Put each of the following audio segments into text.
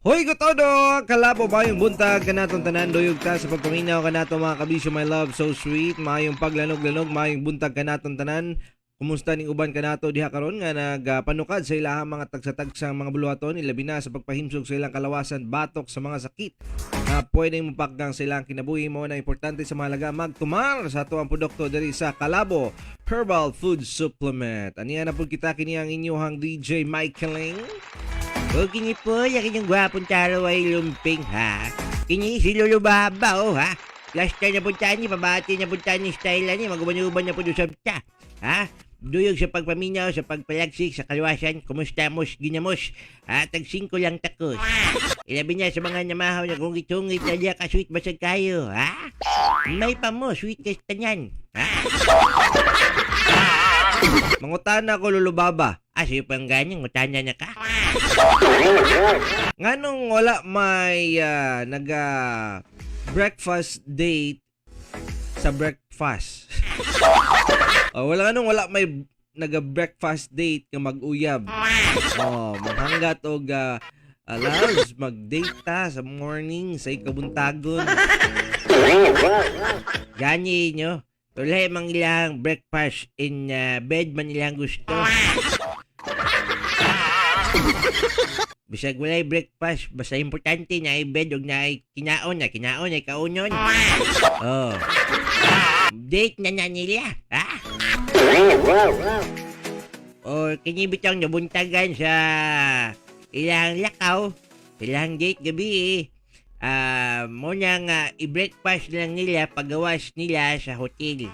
Hoy kotodo, Kalabo, mayong buntag kanatong tanan. Duyog ta sa pagpaminaw kanato, mga kabisyo, my love, so sweet. Mayong paglanog-lanog, mayong buntag kanatong tanan. Kumusta ning uban kanato diha karon nga nagapanukad sa ilahang mga tagsa-tagsang mga buluhaton, ilabi na sa pagpahimsog sa ilang kalawasan batok sa mga sakit na pwedeng mapakgang sa ilang kinabuhi? Mo na importante sa mahalaga magtumar sa ato ang produkto diri sa Kalabo Herbal Food Supplement. Aniya na pud kita, kini ang inyong DJ Michaeling. O kini po, yakin yung gwapong taro ay lumping ha. Kini si Lolo Baba oh ha. Last time na punta ni, pabati na punta ni style ni, maguban-uban na po doon sa ha. Duyog sa pagpaminaw, sa pagpalagsik, sa kalwasan, kumusta mos, ginamos, ha, tag 5 lang takos. Ilabi niya sa mga namahaw na gungit-ungit na diya ka-sweet basag kayo, ha? May pa mo, sweet kay tanyan, ha? Mangutana ko, Lolo Baba. Ah, sa'yo pang ganyan, ngutana na ka. Nganong wala may naga breakfast date sa breakfast? Oh, wala, nganong wala may naga breakfast date nga mag-uyab? Oh, maghanggat og loves, mag-date ta sa morning sa ikabuntagon. Gani nyo. Tulay mang ilang breakfast in bed man ilang gusto. Bisag walay breakfast, basta importante na ay bed og na ay kinaon na kinaon ay kaunon. Oh. Date na na nila, ha? O kini bitong nabuntagan sa ilang lakaw, ilang date gabi eh. Ah, mo na nga i-breakfast lang nila pagawas nila sa hotel.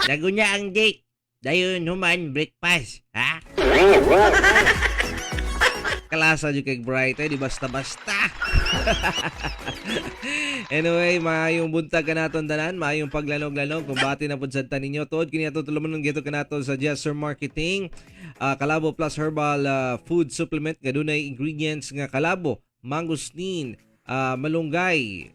Laguna ang date. Dayon human breakfast, ha? Kalasa jud kay Bright eh, di basta-basta. Anyway, maayong buntag kanaton tanan, maayong paglanog-lanog. Kung bati na pud sad ta ninyo, tuod kini ato tulumanon gito kanato sa Jesser Marketing. Kalabo Plus Herbal Food Supplement nga dunay ingredients nga kalabo, mangosteen, malunggay,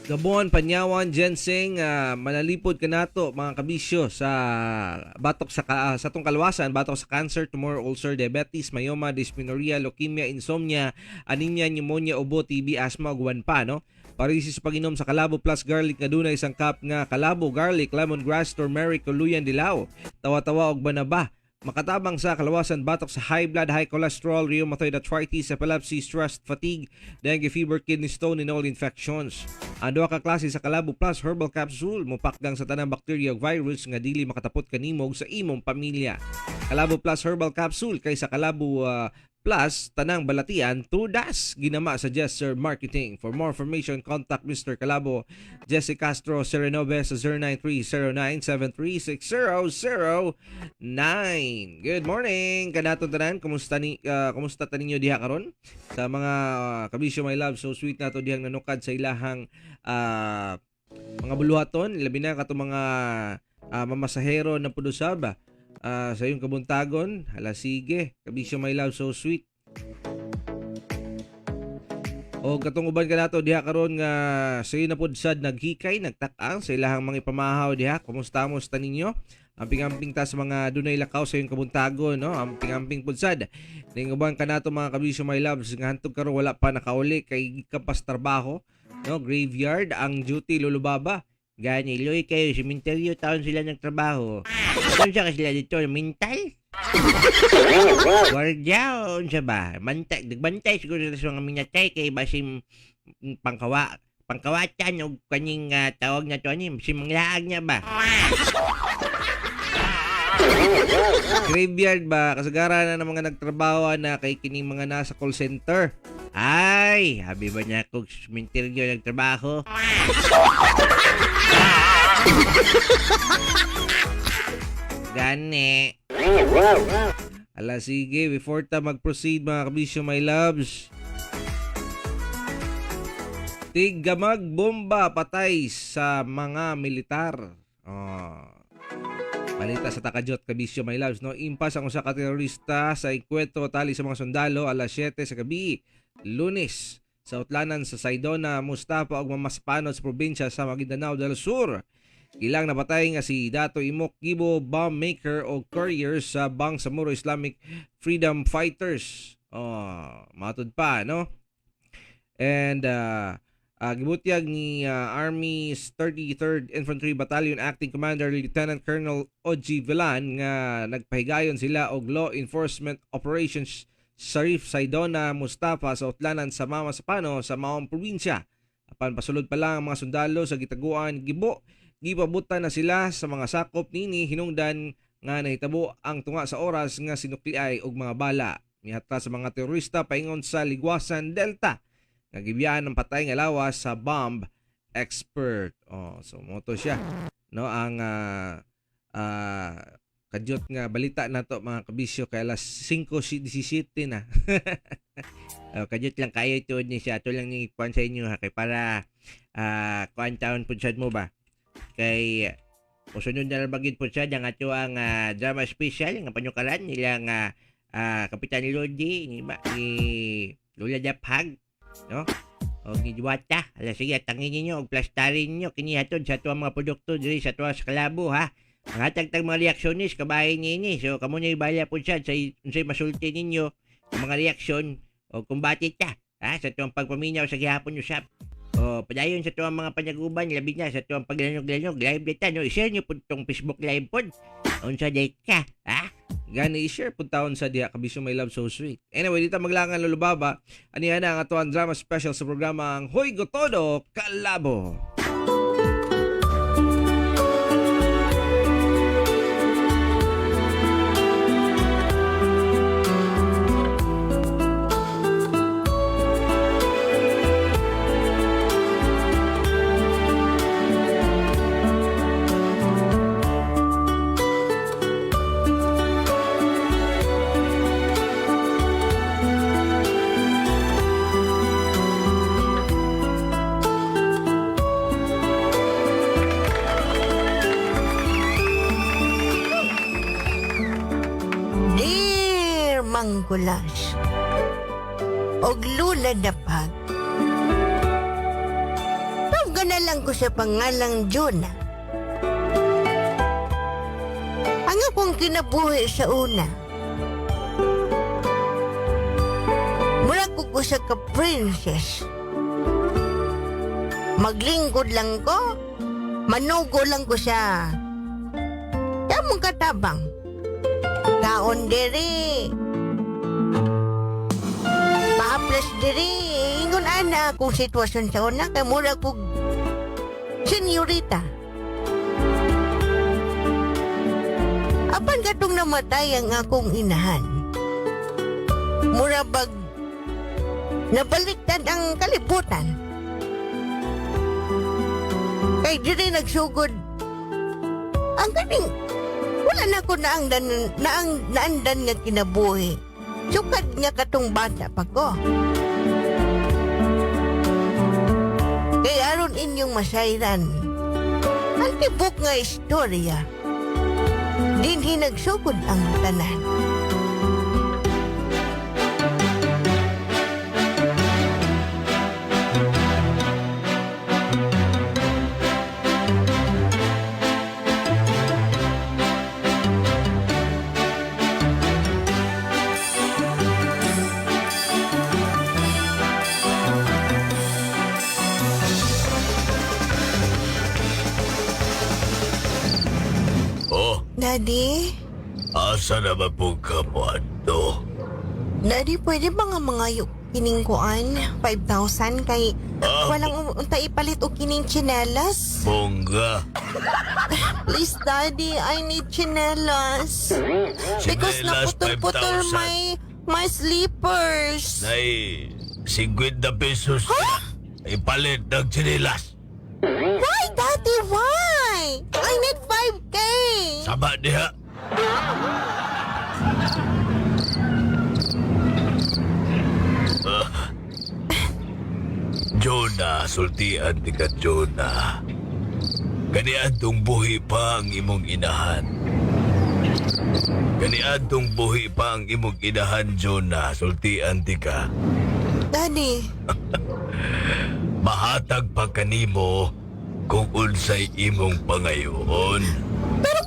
Gabon, Panyawan, ginseng, manalipod kanato, mga kabisyo, sa batok sa atong kalwasan, batok sa cancer, tumor, ulcer, diabetes, myoma, dysmenorrhea, leukemia, insomnia, anemia, pneumonia, ubo, TB, asthma ug uban pa, no? Parisi sa pag-inom sa Kalabo Plus Garlic nga dunay isang cup nga kalabo, garlic, lemongrass, turmeric, kuluyan, dilaw, tawa-tawa ug banaba. Makatabang sa kalawasan batok sa high blood, high cholesterol, rheumatoid arthritis, epilepsy, stress, fatigue, dengue fever, kidney stone, and all infections. Ang duha ka klase sa Kalabo Plus Herbal Capsule mopakgang sa tanang bakterya ug virus nga dili makatapot kanimo ug sa imong pamilya. Kalabo Plus Herbal Capsule, kay sa Kalabo Plus tanang balatian tudas ginama sa Jester Marketing. For more information, contact Mr. Kalabo Jesse Castro Serenove sa 0930-973-6009. Good morning kanato tanan. Kumusta ta ninyo diha karon? Sa mga kabisyo, my love, so sweet nato dihang nanukad sa ilahang mga buluhaton, labi na katong mga mamasahero na pud usab sa iyong kabuntagon. Hala sige, kabisyo, my love, so sweet. O katong uban kanato diha karon nga sayo na pud sad naghikay, nagtak-ang sa ilahang mga ipamahaw diha. Kumusta mo ta ninyo? Amping-amping ta sa mga dunay lakaw sa iyong kabuntagon, no? Amping-amping pud sad. Ning uban kanato, mga kabisyo, my loves, nga hantog karon wala pa nakauli kay gikan pas trabaho, no? Graveyard ang duty, Lolo Baba. Gani, luoy kayo, simenteryo taon sila nagtrabaho. Unsa ka sila dito, mental? Guardia, unsa ba? Bantay, nagbantay siguro sila sa mga minatay kay basin pangkawatan o kaning tawag na to ani, si manglaag niya ba? Graveyard ba kasagaran na ng mga nagtrabaho na kay kining mga nasa call center. Ay, habi ba niya kung simenteryo nagtrabaho? Gani. Ala sige, before ta mag-proceed, mga kabisyo, my loves. Tiggamag bomba patay sa mga militar. Oh. Balita sa Takajot, kabisyo, my loves, no? Impas ang usa ka terorista sa enkwentro tali sa mga sundalo alas 7 sa gabi, Lunes, sa utlanan sa Saidona Mustafa ug Mamaspanot sa probinsya sa Maguindanao del Sur. Ilang napatay nga si Dato Imok Gibo, bomb maker o courier sa Bangsamoro Islamic Freedom Fighters. Oh, matud pa, no? And gibutyag ni Army's 33rd Infantry Battalion Acting Commander Lieutenant Colonel Ogie Villan nga nagpahigayon sila og law enforcement operations Sharif Saidona Mustafa sa utlanan sa Mamasapano sa maong probinsya. Apan pasulod pa lang ang mga sundalo sa gitaguan Gibo, gipabutan na sila sa mga sakop nini hinungdan nga nahitabo ang tunga sa oras nga sinukliay og mga bala. Mihatra sa mga terorista paingon sa Liguasan Delta nga gibiyaan ng patay nga lawas sa bomb expert. Oh, so moto siya, no, ang kadyot nga balita nato, mga kabisyo, kay alas 5:17 na. Oh, kadyot lang kayo tuod ni siya. Ato lang ni kuan sa inyo ha kay para kuan taon pud sad mo ba. Kay musunod na lang bagid pud sad ang ato ang drama special nga panyukalan nila nga Kapitan Lodi ni, ba, ni Lola Daphag, no? O ni Diwata. Ala sige, tangin ninyo og plastarin ninyo kini hatod sa ato ang mga produkto diri sa ato sa Kalabo ha. Ang hatag tag mga reaksyonis kabahin niini. So kamo na bahala pud sad sa unsay masulti ninyo ang mga reaksyon o kumbati ta ha sa tuwang pagpaminaw sa gihapon usab. O padayon sa tuwang mga panyaguban labi na sa tuwang paglanog-lanog live dita, no, i-share niyo pud tong Facebook live pod. Unsa day ka ha? Gani i-share pud taon sa diha, kabisyo, my love, so sweet. Anyway, dito maglangan, Lolo Baba. Aniya na ang atuan drama special sa programa ang Hoy Gotodo Kalabo. Dear Mangkulas, og Lula Dapag, tawag na lang ko sa pangalang Jonah. Ang akong kinabuhi sa una, mula ko sa ka-princess. Maglingkod lang ko, manugo lang ko sa tamong katabang. Kaon diri. Paaplas diri. Ingon ana akong sitwasyon sa una kay mura kog senyorita. Apan katong namatay ang akong inahan. Mura bag nabaliktad ang kalibutan. Kay diri nagsugod ang kaning wala na ko naangdan naang naandan nga kinabuhi. Sukad nga katong bata pa ko. Kay aron inyong masayran, ang tibok nga istorya, dinhi nagsugod ang tanan. Oh, Daddy, asa na ba po ka mo adto? Daddy, pwede ba nga mga kining kuan 5,000 kay walang unta ipalit og kining tsinelas? Bongga. Please, Daddy, I need tsinelas. Because Tsinelas, naputol-putol 5,000. my slippers. Nay, 50 pesos. Ipalit ng tsinelas. Why, Daddy? Why? I need 5K. Sama diha. Ah. Jonah, sultian di ka, Jonah. Kaniadtong buhi pa ang imong inahan. Kaniadtong buhi pa ang imong inahan, Jonah. Sultian di ka. Daddy, Mahatag pa kanimo kung unsay imong pangayoon. Pero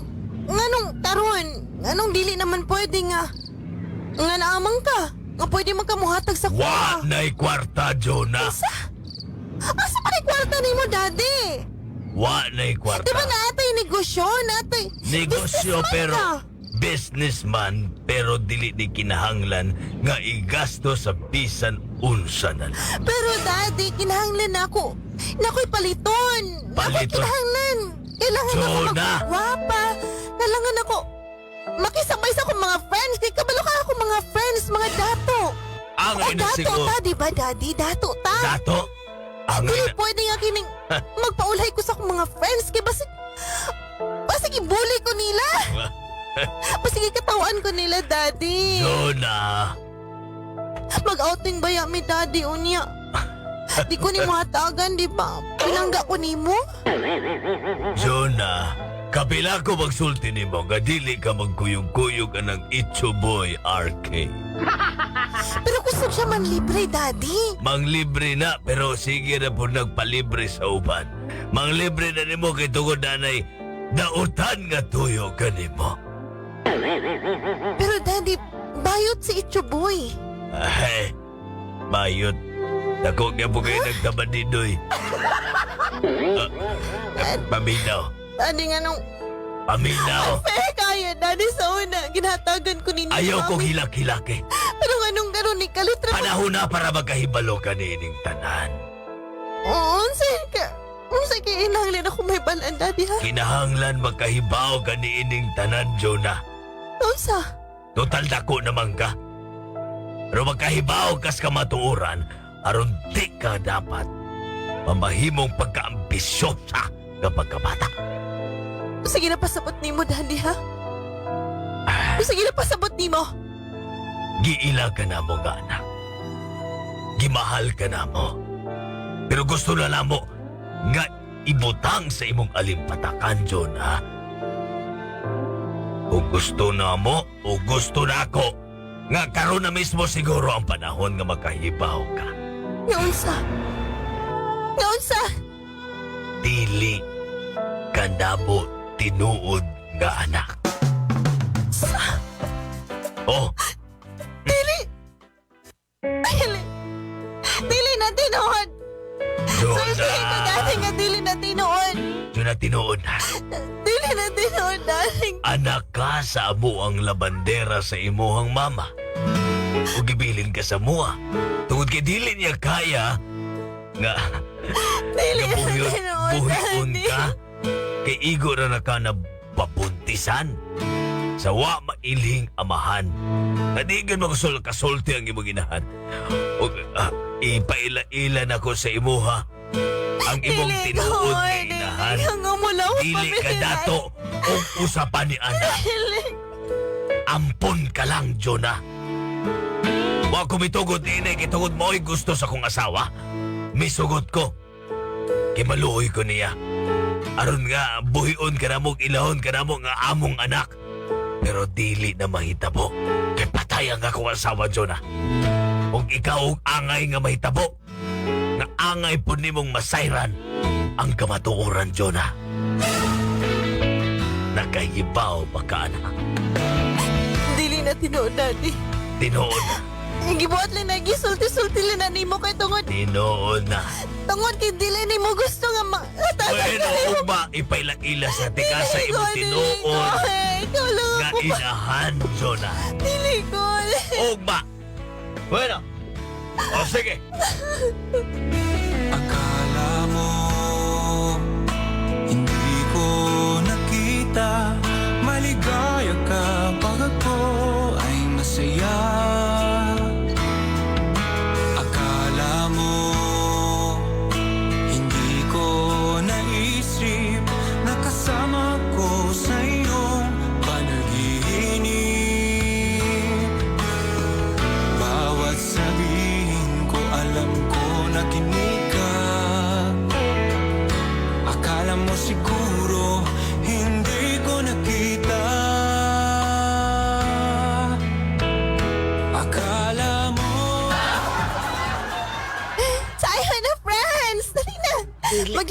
nganong karon, nganong dili naman pwede nga nga naamang ka, nga pwede man ka muhatag sa Wa kuha. na'y kwarta, Jonah. Asa pa ni kwarta nimo, Daddy? Wa na'y kwarta. Di ba naatay negosyo, naatay Negosyo businessman pero ka? businessman pero dili ni kinahanglan nga igasto sa bisan unsa na lang. Pero Daddy, kinahanglan na ako. Nako'y paliton. Nako'y Paliton. kinahanglan. Kailangan ako Jonah! magpagwapa. Kailangan ako makisabay sa akong mga friends. Kay kabalo ka ako mga friends, mga dato. Ang O ina dato siguro. ta, di ba, Daddy? Dato ta. Dato. Ang Dili ina. pwede nga kining magpaulay ko sa akong mga friends. Kay basig ibuli ko nila. Basig ikatawan ko nila, Daddy. Jonah. Mag-outing ba ya mi, Daddy, unya? Di ko ni mo hatagan, di ba? Pinangga ko nimo. Jonah. Kapila ko magsulti nimo nga dili ka magkuyog-kuyog anang Itcho Boy RK. Pero kusog siya man libre, Daddy. Manglibre na pero sige na po nagpalibre sa uban. Manglibre na nimo kay tungod nanay dautan nga tuyo kanimo. Pero Daddy, bayot si Itchuboy. Ay, bayot. Dako nga po kayo nagtabadidoy. Paminaw. Daddy nga nung... Paminaw. Eh, kaya, Daddy, sa una. Ginhatagan ko ninyo. Ayaw kong mami. hilak-hilak eh. Pero nga nung gano'n ni Kalitra... Panahon na para magkahibalo ka niining tanan. Oo, unsay ka... Unsay ka inahanglan ako may balaan, Daddy, ha? Kinahanglan magkahibaw ka niining tanan, Jonah. Unsa? Total dako naman ka. Pero magkahibaw kas kamatuoran, aron di ka dapat mamahimong pagkaambisyosa nga pagkabata. Sige na pasabot nimo, Daddy, ha? Sige na pasabot nimo. Giila ka na mo nga anak. Gimahal ka na mo. Pero gusto na namo nga ibutang sa imong alimpatakan, Jonah. Kung gusto na mo o gusto na ako, nga karon na mismo siguro ang panahon nga makahibaw ka. Nga unsa? Nga unsa? Dili ka namo tinuod nga anak. Oh, Dili! Dili! Dili na tinuod! Sultihin ko, Jonah. Daddy, nga dili na tinuod! Jonah, tinuod na. Dili na tinuod, Daddy. Anak ka sa amuang labandera sa imuhang mama. O gibilin ka sa mua. Tungod kay dili niya kaya nga Dili nga na buhion, tinuod, buhion Daddy. ka. Kay igo ra na ka na babuntisan. Sa wa mailhing amahan. Nadigan mo kasulti ang imong inahan. O, ipaila-ila na ko sa imuha ang imong Dili tinuod ko, nga dili. inahan. Nga mula ko Dili ka pamilya. dato og usapan ni anak. Dili. Ampon ka lang, Jonah. Wa ko mitugod dinay kay tungod mo'y gusto sa kong asawa. Misugot ko. Kay maluoy ko niya. Aron nga buhion ka namo, ilahon ka namo nga among anak. Pero dili na mahitabo. Kay patay ang akong asawa, Jonah. Ug ikaw og angay nga mahitabo. Nga angay po nimong masayran ang kamatuoran, Jonah. Nakahibaw ba ka, anak? Dili na tinuod, Daddy. Tinuod na. Gibuhat lang na, gisulti-sulti lang na nimo kay tungod. Tinuod na. Tungod kay dili nimo gusto nga ma... Bueno, ugma, ipaila-ila sa tika sa Dili ko, imong dili ko. tinuod Eh, ikaw lang nga ako pa. inahan, Jonah. Dili ko. Ugma. Bueno. O sige. Akala mo hindi ko nakita. Maligaya ka pag ako ay masaya. Akala mo hindi ko naisip na kasama ko sa iyong panaginip. Bawat sabihin ko alam ko nakinig ka. Akala mo siguro hindi ko nakita.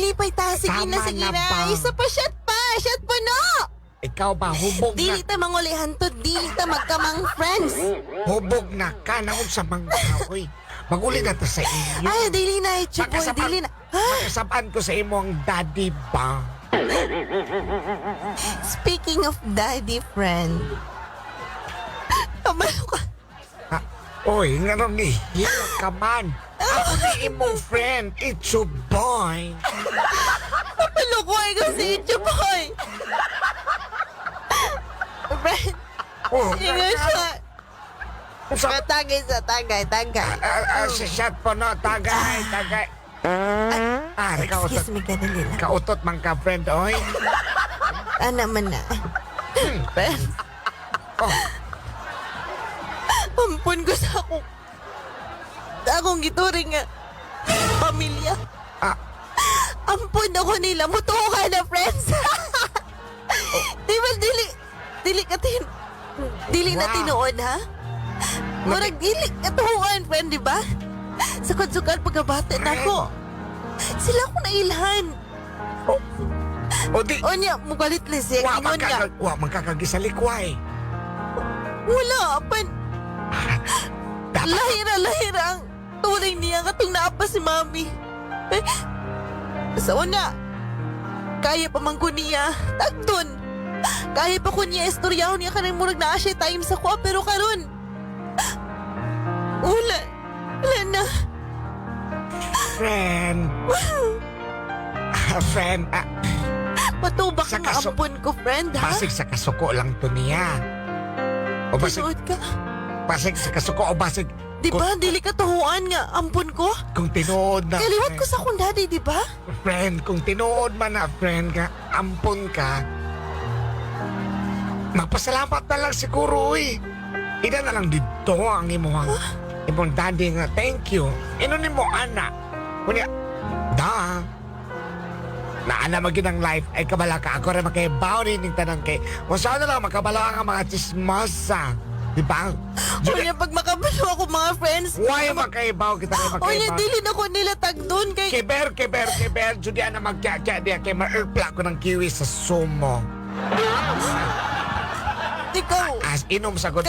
Maglipay ta. Sige Tama na, sige na na. ba? Isa pa, shot pa. Shot pa, no! Ikaw ba, hubog na, Dili ta mangulihan to. Dili ta magkamang friends. Hubog na ka na sa mga oy. Maguli na ta sa inyo. Ay, dili na, Itcho Boy. Dili na. Ha? Makasabaan ko sa imo ang daddy ba? Speaking of daddy, friend. Kabalo ka. Ha? Oy, nga ni hila ka man. Ako ni imong friend, it's your boy. Kabalo ko ay si Itcho Boy. Friend, Oh, ingat siya. Sa, Tagay sa tagay, tagay. ah, ah, sa shot po no, tagay, tagay. Ah, kautot, Excuse me, kadali lang. Kautot man ka, friend, oy. Ana man na. Friend, Oh, ampun ko sa akong gituring nga pamilya. Ah. Ampun ako nila. Mutuo ka na, friends. Di ba, dili na tinuod, ha? Murag dili katuhuan, friend, di ba? Sukad-sukad pagkabata na ako. Sila ko nailhan. O di, O niya, mugalit lang siya. wa Ingon man nga, ka, wa man kakagisalikway. Wala, pan. Dapat, Lahira, lahira ang turing niya katong naapa si mami. Eh, sa una, kaya pa man ko niya. Tagdon. Kaya pa ko niya istoryahon niya kanang murag naa siya time sa kuha pero karon wala. Wala na. Friend. Ah, friend, ah, Patubak Sa ang ampon ko, friend, ha? Basig sa kasuko lang to niya. O basig, Tinuod ka. Basig sa kasuko o basig Di ba, dili ka tuhuan nga ampon ko? Kung tinuod na, Kaliwat ko sa akong daddy, di ba? Friend, kung tinuod man na, friend, nga, ampon ka, magpasalamat na lang siguro, uy. Ina na lang dito ang imong, imong daddy nga, thank you. Ino ni mo, ana. Kunya, da. Naana magin ang life ay kabala ka. Ako rin makahibaw rin yung tanang kay. Kung saan na lang makabala ang mga chismosa. Di ba? Unya, pag makabalo ako mga friends, Why makahibaw kita kay unya, makahibaw? dili na ko nila tagdon kay Kiber, kiber, kiber. Judy, na magkya-kya diya kay ma-erpla ko ng kiwi sa sumo. Ikaw. As inom sa good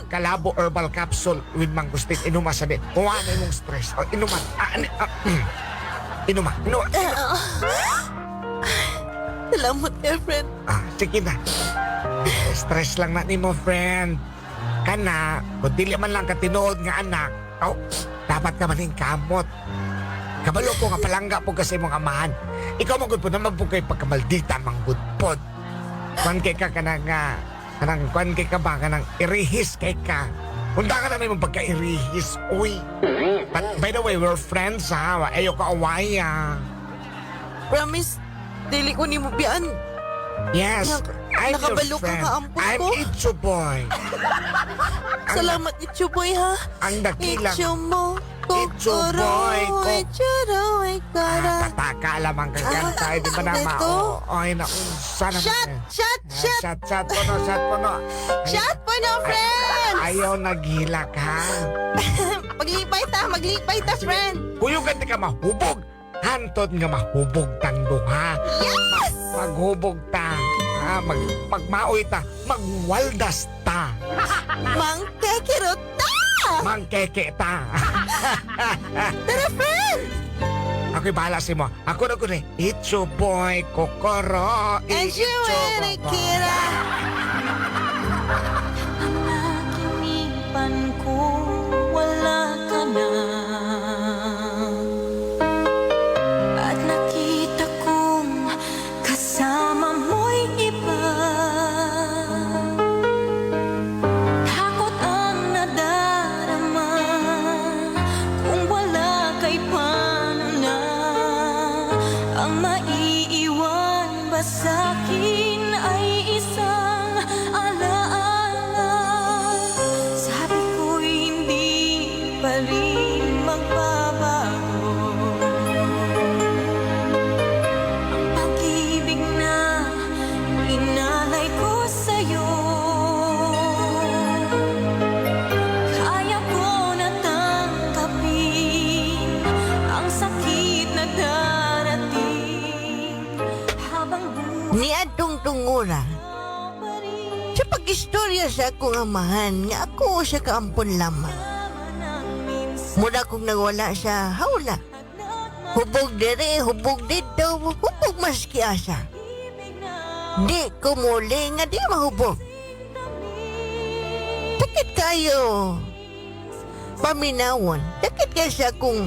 kalabo herbal capsule with mangosteen. Inuma sa di. Kuha na imong stress. O, inuma. Ah, ah. Inuma. Inuma. Salamat kay friend. Ah, sige na. Stress lang na nimo, friend. Kana, kung dili man lang ka tinuod nga anak, oh, dapat ka maning kamot. Kabalo ko nga palangga po kasi imong amahan. Ikaw man gud po naman po kay pagkamaldita man gud pod. Kwan kay ka kanang nga, kanang kwan kay ka ba kanang irihis kay ka. Unta ka na imong pagka-irihis, uy. But by the way, we're friends ha. Ayo ka away ah. Promise, dili ko nimo biyan. Yes, I'm your Nakabalo ka friend. nga, ampun I'm ko. Itcho Boy. Salamat, Itcho Boy, ha? Ang dakilang Itcho mo, Itcho Boy, kokoro, itcho kara. Ah, pataka lamang kang kanta. Di ba na Ito? mao? Ay, naunsa naman. Shot, Eh. shot, Ah, shot, Shot, shot po no, shot po no. Shot po na, friends! Ayaw naghilak, ha? Maglipay ta, maglipay ta, friend! Kuyugan di ka mahubog. Hantod nga mahubog tang duha. Yes! Maghubog ta. Ha? Magmaoy ta. Magwaldas ta. Mang kekirot ta! Mangkeke ta. Tara, friend! Ako'y bahala sa imo. Ako na ko ni It's your boy, Kokoro. And It's you your and boy. Kira. Panaginipan ko, wala ka na. At nakita kong kasama mo'y iba. Takot ang nadarama kung wala kay paano na. Ang maiiwan ba sa'kin ay isang Nora. Sa pag-istorya sa akong amahan nga ako sa kaampon lamang. Muna kong nagwala sa hawla. Hubog dire, hubog dito, hubog maski asa. Di ko muli nga di mahubog. Sakit kayo. Paminawon. Sakit kayo sa akong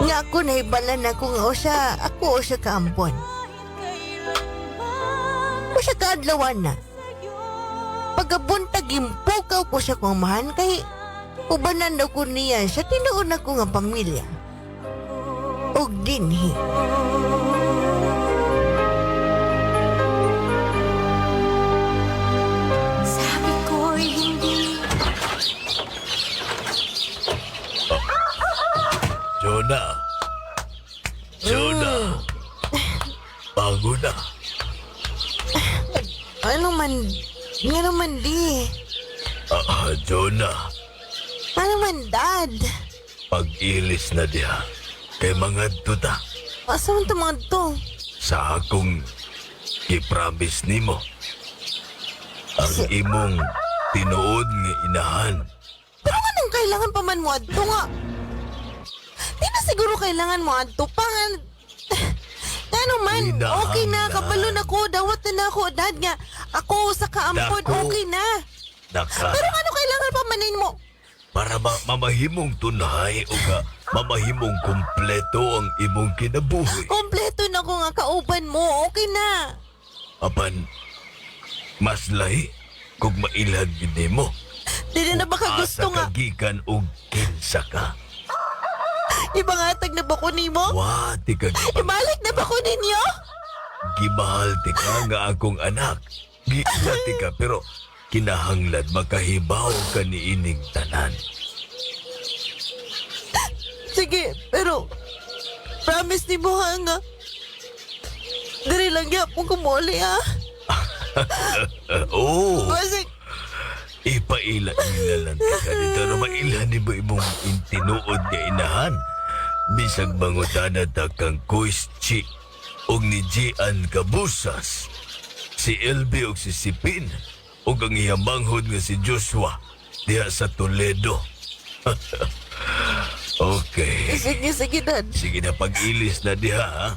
nga ako nahibalan ako nga usa ako usa kaampon. Usa kaadlawan na. Pagabuntag impukaw ko sa kong amahan kay ubanan daw ko niya sa tinuon ako nga pamilya. Og dinhi. Sabi ko'y hindi Jonah. Jonah. Bago na. Ano man, nga naman di. Ah, Jonah, Ano man, dad? pag-ilis na diha. Kay mga tuta Asa man to mga to? sa akong gipromise nimo. Ang imong tinuod nga inahan. Pero anong kailangan pa man mo adto nga? Di na siguro kailangan mo adto pa nga. Ano man, Inahan okay na, na. kabalo na ko, dawat na na ako, dad nga. Ako sa kaampon, Dako. okay na. Naka, Pero ano kailangan pa manin mo? para mamahimong tunhay o ka mamahimong kumpleto ang imong kinabuhi. Kompleto na ko nga kauban mo, okay na. Apan, mas lahi kung mailhan gid nimo. Di na na baka gusto Asa nga, ka gikan og kinsa ka. Ibangatag na ba ko nimo? Wa ti ka Ibalik na ba ko ninyo? Gimahal ti ka nga akong anak. Giila ti ka pero kinahanglan makahibaw ka niining tanan. Sige, pero promise ni mo ha nga. Diri lang gyapon ko muli ha. Oo, Basig, ipaila-ila lang ti ka dito na maila ni ba imong intinuod nga inahan. Bisag mangutana ta kang Kuis Chi og ni Gian Cabusas, si LB og si Sipin og ang iyang manghod nga si Joshua diha sa Toledo. Okay. Sige, sige, dad. Sige na pag-ilis na diha, ha?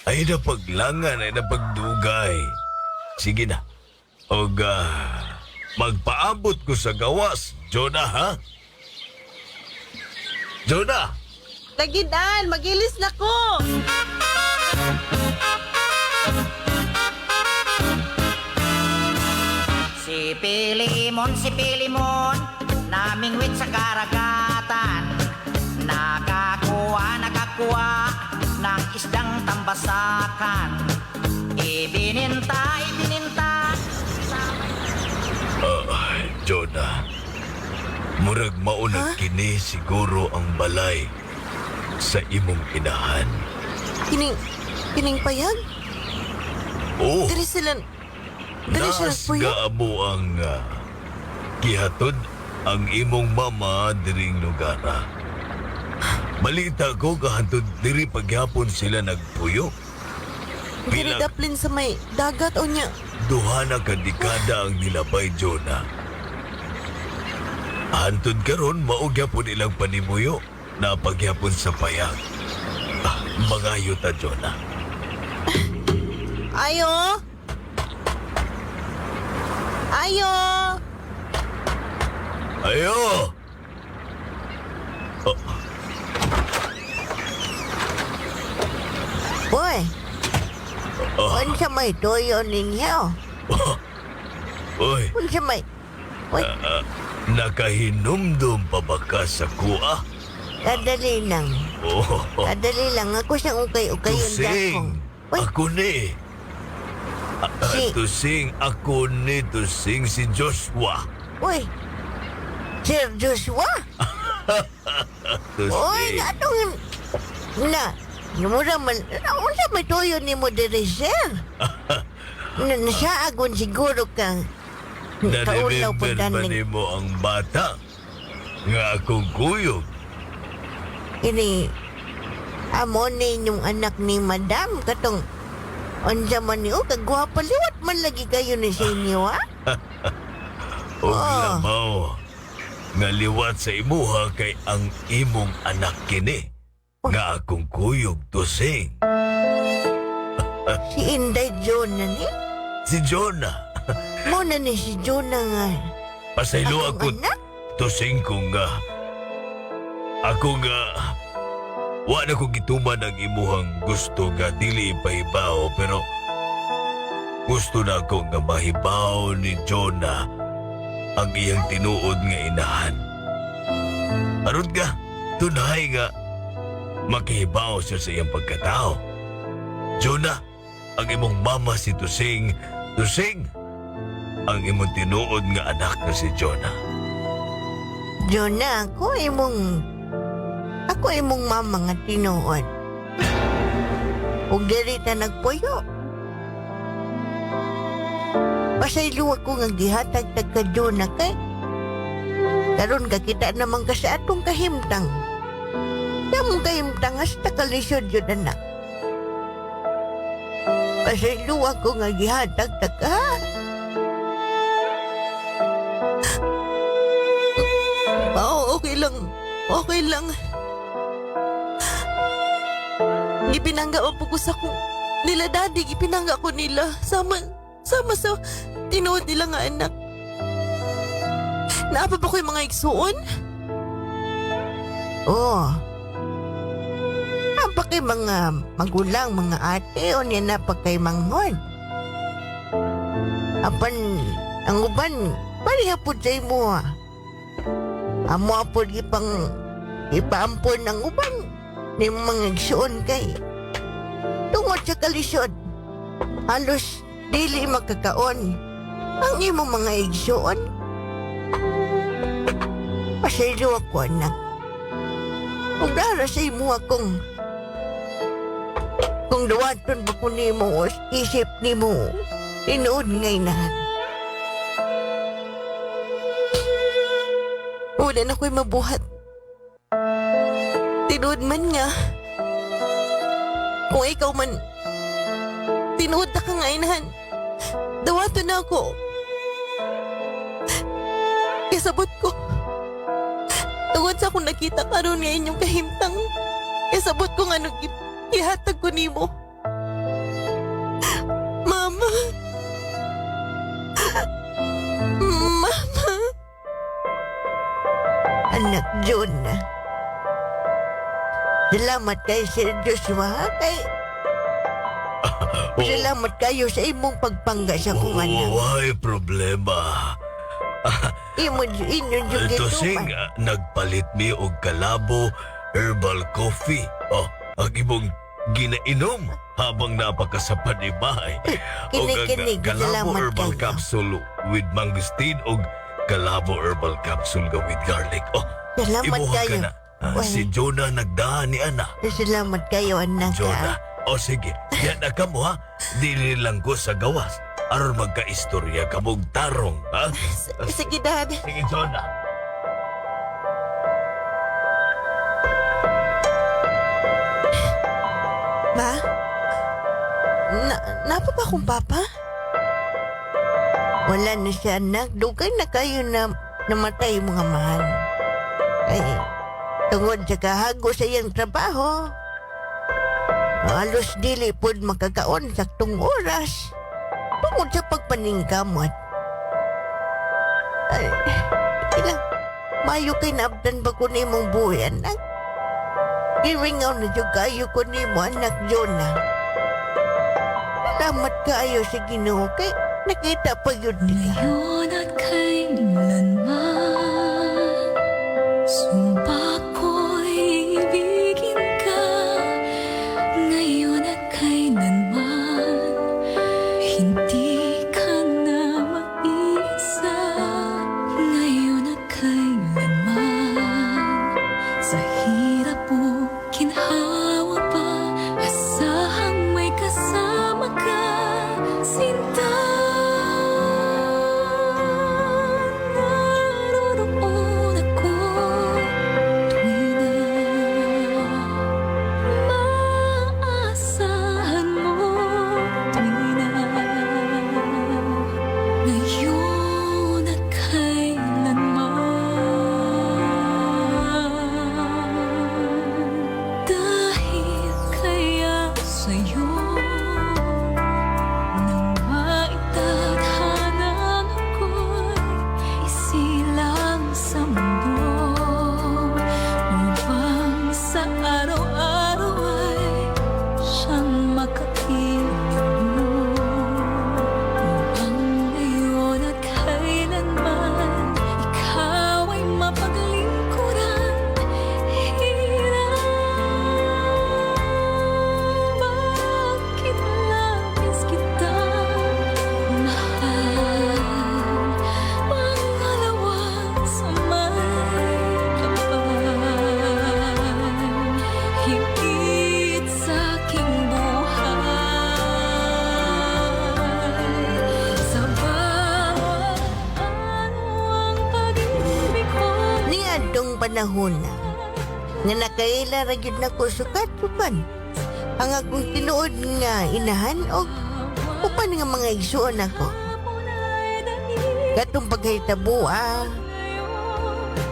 Ay na paglangan, ay na pagdugay. Sige na. Og magpaabot ko sa gawas, Jonah, ha? Jonah! Tagidan, magilis na ko. Si Pilimon, namingwit sa karagatan. Nakakuha, nakakuha ng isdang tambasakan. Ibininta, ibininta. Jonah, murag maunag kini siguro ang balay sa imong inahan. Kining, kining payag? Oh, Diri sila, diri sila nagpuyo? nasga mo ang gihatod ang imong mama diring lugar. Ah. Balita ko kahantod diri paghapon sila nagpuyo. Diri Bilang daplin sa may dagat o niya. duha na ka dekada ang nilabay, Jonah. Hantod karon mao gyapon ilang panimuyo na pagyapon sa payag. Ah, mangayo ta, Jonah. Ayo! Ayo! Ayo! Oh, Boy, oh, unsa may toyo ninyo? oy, Unsa may... Uy, nakahinumdum pa ba ka sa kuha? kadali lang. Oh, Kadali lang. Ako siyang ukay-ukay yung tusing. dakong. Uy, Ako ni. Si- Tusing, ako ni Tusing si Joshua. uy. Sir Joshua? Tusing. Uy, anong... Na, mura man... Unsa may toyo ni mo diri, sir? Na, nasaagon siguro ka. Kaulaw po Na-remember ba daning. nimo ang bata? Nga akong kuyog. Ini, amo ni inyong anak ni madam katong Unsa man ni oh, kagwapa liwat man lagi kayo ni sa inyo, ha? Og Oh. labaw nga liwat sa imuha kay ang imong anak kini nga akong kuyog Tusing. Si Inday Jonah ni. Si Jonah. Mo na ni si Jonah nga. Pasaylo Akong ako anak? Tusing kung nga ako nga wa na ko gituman ang imuhang gusto nga dili ipahibaw, pero gusto na ako nga mahibaw ni Jonah ang iyang tinuod nga inahan. Aron nga tunay nga makihibaw siya sa iyang pagkatao. Jonah, ang imong mama si Tusing. Tusing, ang imong tinuod nga anak na si Jonah. Jonah, ako imong mama nga tinuod. Ug diri ta nagpuyo. Pasaylo ako nga gihatag tag ka Jonah kay karon kakita naman ka sa atong kahimtang. Damong kahimtang hasta kalisod yun, anak. Pasaylo ako nga gihatag tag ka. Oo, okay lang. Okay lang. Gipinangga po ko sa kong nila daddy, gipinangga ko nila. Sama, sama sa tinuod nila nga anak. Naapa pa ko yung mga igsuon? Oo. Apa kay mga magulang, mga ate, o niya na pa kay manghod. Apan, ang uban, pareha po sa imo ah. Amo po ipang ipaampon ng uban ni mga igsuon kay tungod sa kalisod. Halos dili makakaon ang imong mga igsuon. Pasaylo ako, anak. Ug dara sa imo akong kung duwaton ba ko nimo o isip nimo tinuod nga inahan. Wala na ko'y mabuhat. Tinuod man nga. Kung ikaw man, tinuod na ka nga inahan. Dawato na ako. Kasabot ko. Tungod sa akong nakita karon nga inyong kahimtang. Kasabot ko nga nung gihatag ko nimo. Mama. Mama. Anak Jonah. Salamat kay Sir Joshua kay Oo. salamat kayo sa imong pagpangga sa akong anak. Way problema. Imo inyo jud Tusing, gituman. nagpalit mi og Kalabo Herbal Coffee. Oh, ang imong ginainom habang napakasapan ni bahay. Og ang Kinikinig, Kalabo salamat Herbal kayo. Capsule with mangosteen og Kalabo Herbal Capsule nga with garlic. Oh, Salamat imuha ka kayo. na. Si Jonah nagdaan ni ana. Salamat kayo, anak. Jonah. O sige, yan na ka mo ha. Dili lang ko sa gawas. Aron magka-istorya ka mong tarong, ha? Sige, Dad. Sige, Jonah. Ba? Napa ba akong papa? Wala na siya, anak. Dugay na kayo na namatay, mga mahal. Ay, tungod sa kahago sa iyang trabaho. Halos dili pod makakaon saktong oras. Tungod sa pagpaningkamot. Ay, ilang, mayo kay naabdan ba ko nimong buhi, anak? Giringaw na jud kayo ko nimo, anak Jonah. Salamat kaayo sa Ginoo kay nakita pa yun ka. Ngayon at kailanman, sumpa ko'y ibigin ka. Ngayon at kailanman, hindi ka na maiisa. Ngayon at kailanman, sa hirap o ginhawa pa, asahang may kasama ka, sinta. panahon na nga nakaila ra gyud nako sukat-sukat ang akong tinuod nga inahan og upan nga mga igsuon ako. Katong paghitabo ah,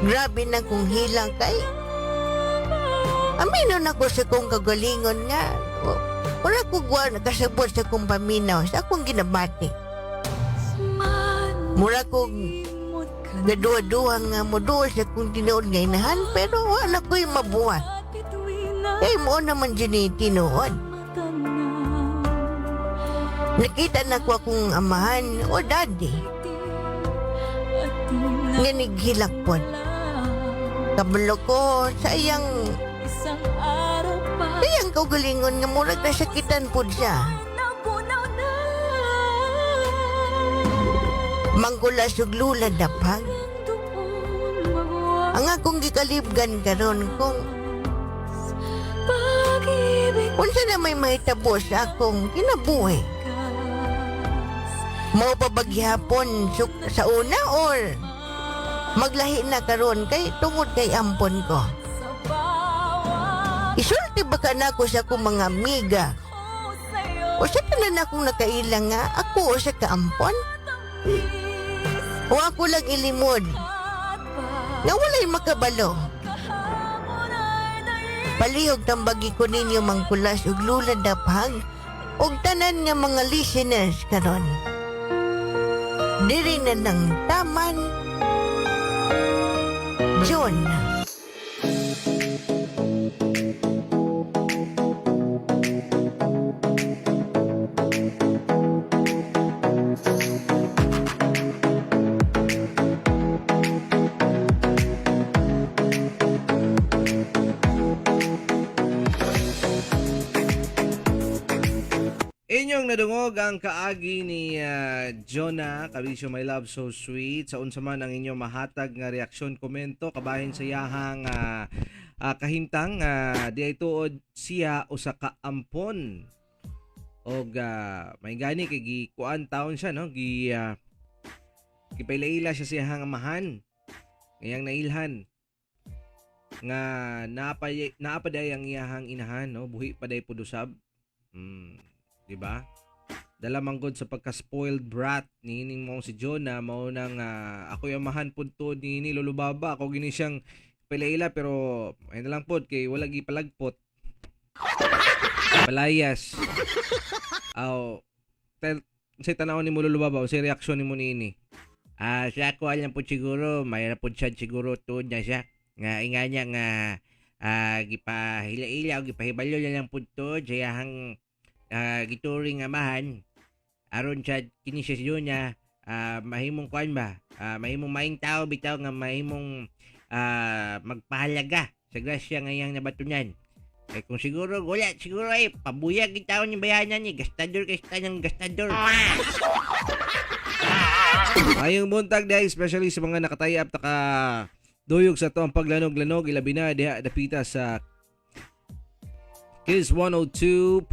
grabe na kong hilang kay amino na ko sa kong kagalingon nga wala ko gwa nakasabot sa kong paminaw sa akong ginabati. Mura kong gaduha-duha nga moduol sa kong tinuod nga inahan pero wala ko'y mabuhat. Kay mo naman dyan eh, tinuod. Nakita na ko akong amahan o daddy nga nighilak pod. Kabalo ko sa iyang kaugalingon nga murag nasakitan pod siya. Manggula suglula dapag. Ang akong gikalibgan karon kung unsa na may mahitabo sa akong kinabuhi. Mao pa ba gihapon sa una or maglahi na karon kay tungod kay ampon ko. Isulti ba ka nako sa akong mga amiga? O sa tanan akong nakaila nga ako o sa kaampon? O ako lang ilimod nga walay makabalo. Palihog tambagi ko ninyo mangkulas ug lula daphag og tanan nga mga listeners karon. Diri na ng taman John. Inyong nadungog ang kaagi ni Jonah, kabisyo my love so sweet. Sa unsa man ang inyong mahatag nga reaksyon, komento, kabahin sa iyahang kahimtang di ay tuod siya usa ka ampon. Og may gani kay gikuan taon siya no, gipailaila siya sa iyahang amahan. Ngayang nailhan nga naapaday ang iyahang inahan no, buhi pa day pud usab. Di ba? Dala man gud sa pagka-spoiled brat niining mo si Jonah mao nang ako amahan pud to ni Lolo Baba ako gini siyang pailaila pero ay na lang pod kay wala gipalagpot. Palayas. Aw say tan-aw nimo Lolo Baba unsay reaksyon nimo niini? Sa ako alam po siguro, mayroon po siya siguro tuod na siya. Nga inga niya nga gipahila-ila o gipahibalo na lang po tuod sa iyahang gituring amahan aron sa kini siya si Juna mahimong kuan ba mahimong maing tao bitaw nga mahimong magpahalaga sa grasya nga iyang nabatunan. Eh kung siguro wala siguro ay pabuyag gid taon ni bayanan ni gastador kay sa ng gastador. Mayong buntag diha, especially sa mga nakatayap taka duyog sa atong paglanog-lanog ilabi na diha dapita sa Kiss 102.3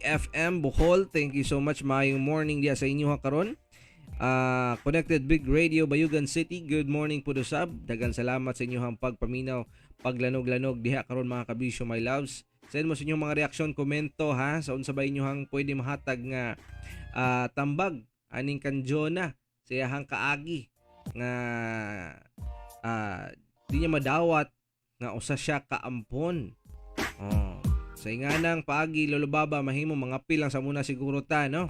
FM Bohol. Thank you so much. Maayong morning diha sa inyo ha karon. Connected Big Radio Bayugan City. Good morning po usab. Dagan salamat sa inyong pagpaminaw, paglanog-lanog diha karon mga kabisyo my loves. Send mo sa inyong mga reaksyon, komento ha sa unsa ba inyong pwede mahatag nga tambag aning kan Jonah sa iyahang kaagi nga di niya madawat nga usa siya kaampon. Oh. Sa inganang paagi Lolo Baba mahimo mga pilang sa muna siguro ta no.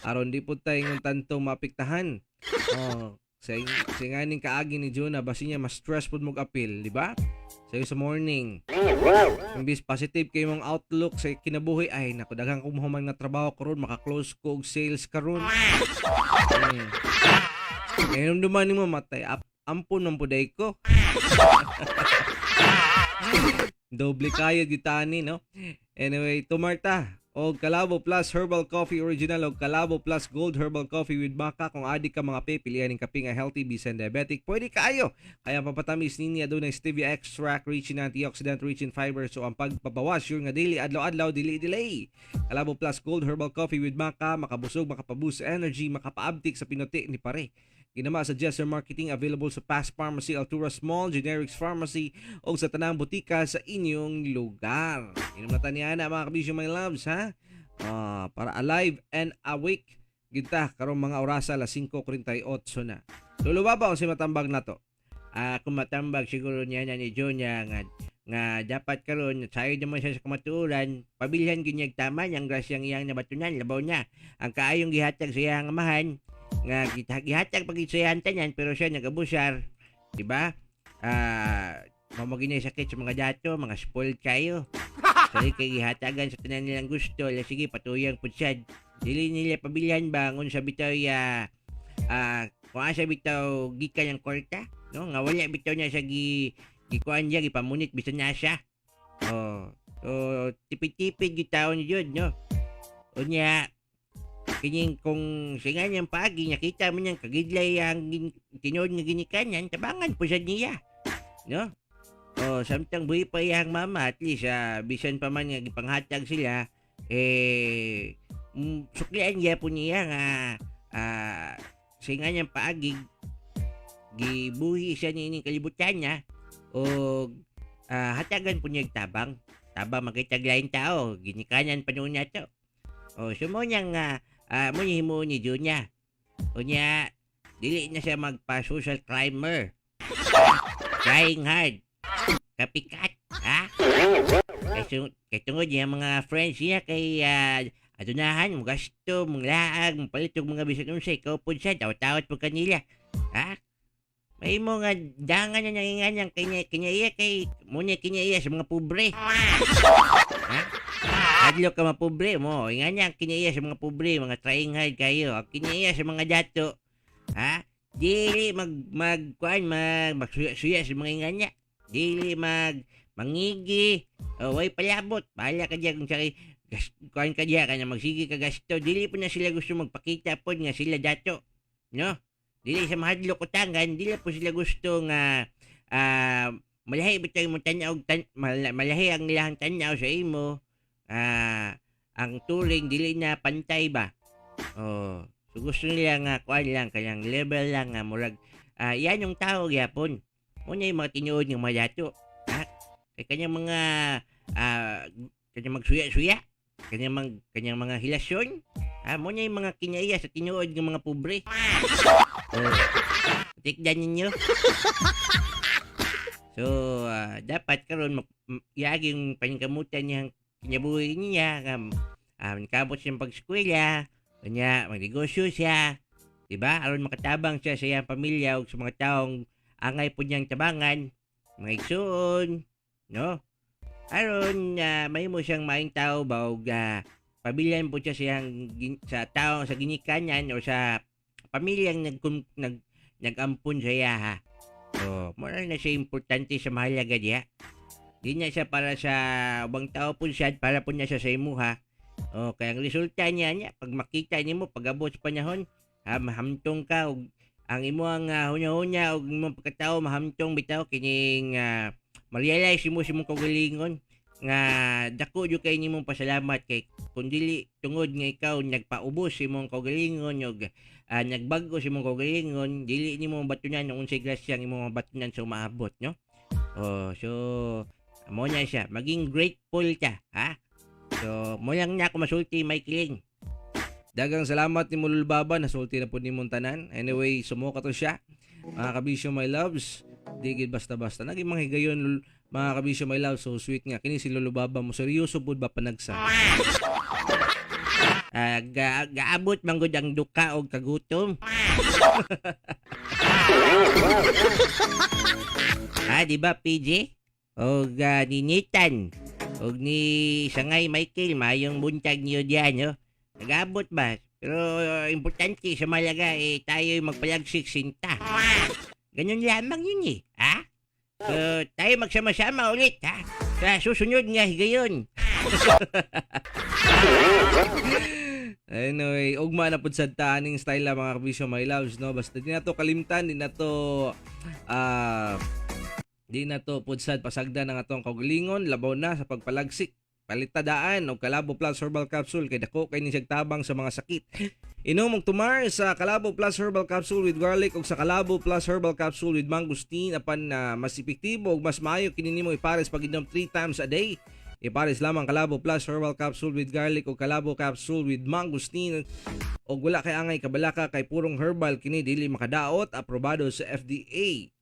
Aron di pud ta ingon tanto mapiktahan. Oh, sa inganing kaagi ni Jonah basi niya mas stress pud mog apil, di ba? Sayo sa morning. Imbis positive kay mong outlook sa kinabuhi ay nako daghan kong mahuman nga trabaho karon maka-close ko og sales karon. Ngayon duman nimo matay ampon man puday ko. Doble kayod gitani no. Anyway, tumarta og Kalabo Plus Herbal Coffee Original og Kalabo Plus Gold Herbal Coffee with Maca. Kung adik ka mga pe, pilihan ning kape nga healthy bisan diabetic, pwede kaayo. Kaya papatamis niya dunay stevia extract rich in antioxidant, rich in fiber, so ang pagpabawas sure nga daily adlaw-adlaw dili delay. Kalabo Plus Gold Herbal Coffee with Maca, makabusog, makapaboost energy, makapaabtik sa pinuti ni pare. Ginama sa Jesser Marketing, available sa Pass Pharmacy, Alturas Mall, Generics Pharmacy o sa tanang butika sa inyong lugar. Inom na ta niya na, mga kabisyo, my loves, ha? Para alive and awake kita karong mga orasa, alas 5:48 na. Lolo Baba, si matambag na to. Kung matambag siguro niya na ni Junior nga nga dapat karon sayo naman siya sa kamatuoran, pabilhan gyud niya tama niyang grasyang iyang nabatunan. Labaw niya ang kaayong gihatag sa iyang amahan nga gihatag pag sa iyang tanan, pero siya nagabusar, di ba? Mao gyud sakit sa mga dato, mga spoiled kayo. Sorry kay gihatagan sa tanan nilang gusto, la sige patuyang pud sad. Dili nila pabilhan ba ngun sa bitaw ya kung asa bitaw gikan ang kwarta, no, nga wala bitaw niya sa gikuan niya, gipamunit bisan na siya. Oh, so tipid-tipid gyud taon jud, no? Unya kining kung singa niyang paagi nakita mo niyang kagidlay ang tinuod nga ginikanan, tabangan po sad niya, no? Oh, samtang buhi pa iyang mama, at least bisan pa man nga gipanghatag sila, eh suklian niya po niya nga singa niyang paagi gibuhi siya niining kalibutan niya o hatagan po niya og tabang tabang makitag laing tao ginikanan pa noon niya to. O so mo niyang mo niya himuon ni Junya. Unya dili na siya magpa social climber, trying hard, copycat, ha? Kay tungod niya mga friends niya kay adunahan mo gasto, mong laag, mo palit og mga bisan unsa, ikaw pod siya tawat-tawat po kanila, ha? May mo nga dangan na nanginganyan kanya kanya iya kay mo niya kanya iya sa mga pobre. Ha? Hadlok ka mapobre mo. Inganya ang kinaiya sa mga pobre, mga trying hard kayo. Ang kinaiya sa mga dato. Ha? Dili mag mag kuan mag magsuya-suya sa mga inganya. Dili mag mangigi. O, way palabot. Bahala ka diyan kung sa kuan ka diyan kanya magsige ka gasto. Dili po na sila gusto magpakita pod nga sila dato. No? Dili sa mahadlok utangan, dili po sila gusto nga malahi bitaw imong tan-aw malahi ang ilahang tan-aw sa imo. Ang turing dili na pantay ba. Oh, so gusto nila nga kuan lang kanyang level lang nga murag yan yung tao gyapon. Mo niya yung mga tinuod nga mga dato. Ha? Kay kanyang mga kanyang magsuya-suya, kanyang mga hilasyon. Mo niya yung mga kinaiya sa tinuod nga mga pobre. Oh. Tikdan ninyo. So, dapat karon yaging paningkamutan niyang kinabuhi niya nga kamot siyang pag-eskwela, kanya magnegosyo siya, di ba? Aron makatabang siya sa iyang pamilya ug sa mga taong angay po niyang tabangan, mga igsuon, no? Aron mahimo siyang maayong tao ba ug pabilyan po siya sa iyang sa tao sa ginikanan o sa pamilyang nag-ampon sa iya, ha. So, moral na siya importante sa mahalaga diya. Di na siya para sa ubang tao po siya, para po niya siya sa imuha. O, kaya ang resulta niya niya, pag makita nimo pag-abot sa panahon, ha, mahamtong ka og ang imuhang hunya-hunya og imong pagkatao mahamtong bitaw kining ma-realize mo sa imong kaugalingon nga dako jud kay nimong pasalamat kay kung dili tungod nga ikaw nagpaubos sa imong kaugalingon og nagbag-o sa imong kaugalingon, dili nimo mabatunan ang unsay grasya ang imong mabatunan sa umaabot, no? Oh, so mo na siya maging grateful ka, ha? So mo lang na ako masulti, Michaeling. Dagang salamat ni Mulul Baba, nasulti na po ni tanan. Anyway, sumuka to siya. Mga kabisyo, my loves, di gid basta-basta. Naging mga higayon, mga kabisyo, my loves, so sweet nga. Kini si Lolo Baba mo, seryoso pud ba panagsa. Gaabot man gud ang duka og kagutom. Ha, di ba PJ? Og ni Nathan og ni Sangay Michael, mayong buntag niyo diyan, no? Nag-abot ba? Pero importante sa malaga eh tayo'y magpalagsik sinta. Ganun lamang yun eh, ha? So, tayo magsama-sama ulit, ha? Sa susunod nga higayon. Anyway, ugma na pud sad ta aning style la, mga kabisyo, my loves, no? Basta di na to kalimtan, di na to pud sad pasagdan ang atong kaugalingon, labaw na sa pagpalagsik. Palitadaan og Kalabo Plus Herbal Capsule kay dako kay ni siyag tabang sa mga sakit. Inom og tumar sa Kalabo Plus Herbal Capsule with garlic ug sa Kalabo Plus Herbal Capsule with mangosteen apan na mas epektibo ug mas maayo kini nimo ipares pag inom 3 times a day. Ipares lamang Kalabo Plus Herbal Capsule with garlic o Kalabo Capsule with mangosteen og wala kay angay kabalaka kay purong herbal kini, dili makadaot, aprobado sa FDA.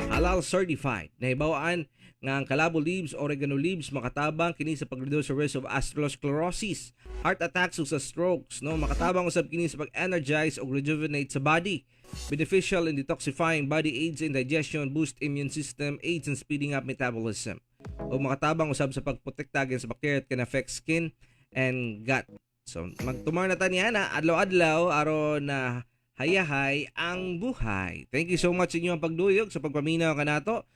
Halal certified. Nahibawaan nga ang Kalabo leaves, oregano leaves, makatabang kini sa pag-reduce sa risk of atherosclerosis, heart attacks ug sa strokes, no? Makatabang usab kini sa pag-energize ug rejuvenate sa body. Beneficial in detoxifying body, aids in digestion, boost immune system, aids in speeding up metabolism. O makatabang usab sa pagprotekta against bacteria that can affect skin and gut. So magtumar na ta niya na adlaw-adlaw aron na hayahay ang buhay. Thank you so much sa inyong pagduyog sa pagpaminaw kanato.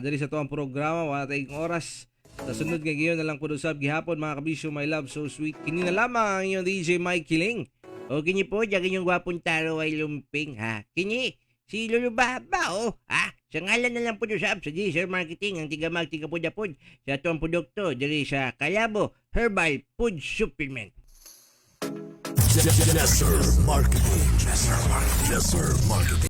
Diri sa atuang programa, wala tayong oras. Sa sunod nga gayon na lang po usab gihapon, mga kabisyo, my love so sweet. Kini na lamang ang inyong DJ Mike Kiling. O kini po, diyan inyong gwapong taro ay lumping ha. Kini, si Lolo Baba oh, ha. Sa ngalan na lang po usab sa Deezer Marketing ang tigamag tigapod-apod sa atuang produkto diri sa Kalabo Herbal Food Supplement. Nesser Marketing. Nesser Marketing. Nesser Marketing.